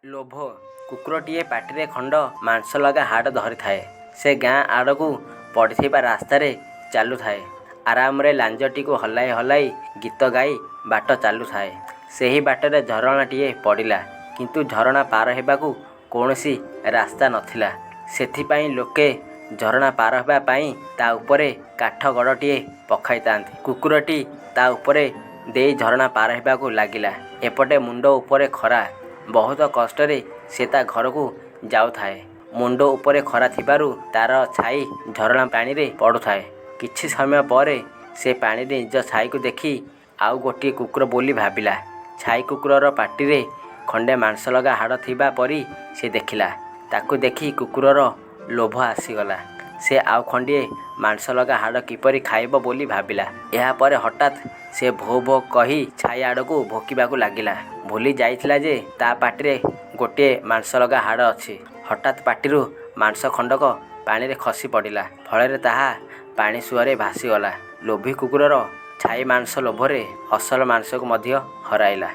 ଲୋଭ। କୁକୁରଟିଏ ପାଟିରେ ଖଣ୍ଡ ମାଂସଲଗା ହାଡ଼ ଧରିଥାଏ। ସେ ଗାଁ ଆଡ଼କୁ ପଡ଼ିଥିବା ରାସ୍ତାରେ ଚାଲୁଥାଏ। ଆରାମରେ ଲାଞ୍ଜଟିକୁ ହଲାଇ ହଲାଇ ଗୀତ ଗାଇ ବାଟ ଚାଲୁଥାଏ। ସେହି ବାଟରେ ଝରଣାଟିଏ ପଡ଼ିଲା। କିନ୍ତୁ ଝରଣା ପାର ହେବାକୁ କୌଣସି ରାସ୍ତା ନ ଥିଲା। ସେଥିପାଇଁ ଲୋକେ ଝରଣା ପାର ହେବା ପାଇଁ ତା' ଉପରେ କାଠ ଗଡ଼ଟିଏ ପକାଇଥାନ୍ତି। କୁକୁରଟି ତା' ଉପରେ ଦେଇ ଝରଣା ପାର ହେବାକୁ ଲାଗିଲା। ଏପଟେ ମୁଣ୍ଡ ଉପରେ ଖରା। ବହୁତ କଷ୍ଟରେ ସେ ତା' ଘରକୁ ଯାଉଥାଏ। ମୁଣ୍ଡ ଉପରେ ଖରା ଥିବାରୁ ତା'ର ଛାଇ ଝରଣା ପାଣିରେ ପଡ଼ୁଥାଏ। କିଛି ସମୟ ପରେ ସେ ପାଣିରେ ନିଜ ଛାଇକୁ ଦେଖି ଆଉ ଗୋଟିଏ କୁକୁର ବୋଲି ଭାବିଲା। ଛାଇ କୁକୁରର ପାଟିରେ ଖଣ୍ଡେ ମାଂସଲଗା ହାଡ଼ ଥିବା ପରି ସେ ଦେଖିଲା। ତାକୁ ଦେଖି କୁକୁରର ଲୋଭ ଆସିଗଲା। ସେ ଆଉ ଖଣ୍ଡିଏ ମାଂସଲଗା ହାଡ଼ କିପରି ଖାଇବ ବୋଲି ଭାବିଲା। ଏହାପରେ ହଠାତ୍ ସେ ଭୋ ଭୋ କହି ଛାଇ ଆଡ଼କୁ ଭୁକିବାକୁ ଲାଗିଲା। ଭୁଲି ଯାଇଥିଲା ଯେ ତା' ପାଟିରେ ଗୋଟିଏ ମାଂସଲଗା ହାଡ଼ ଅଛି। ହଠାତ୍ ପାଟିରୁ ମାଂସ ଖଣ୍ଡକ ପାଣିରେ ଖସି ପଡ଼ିଲା। ଫଳରେ ତାହା ପାଣି ସୁଅରେ ଭାସିଗଲା। ଲୋଭୀ କୁକୁର ଛାଇ ମାଂସ ଲୋଭରେ ଅସଲ ମାଂସକୁ ମଧ୍ୟ ହରାଇଲା।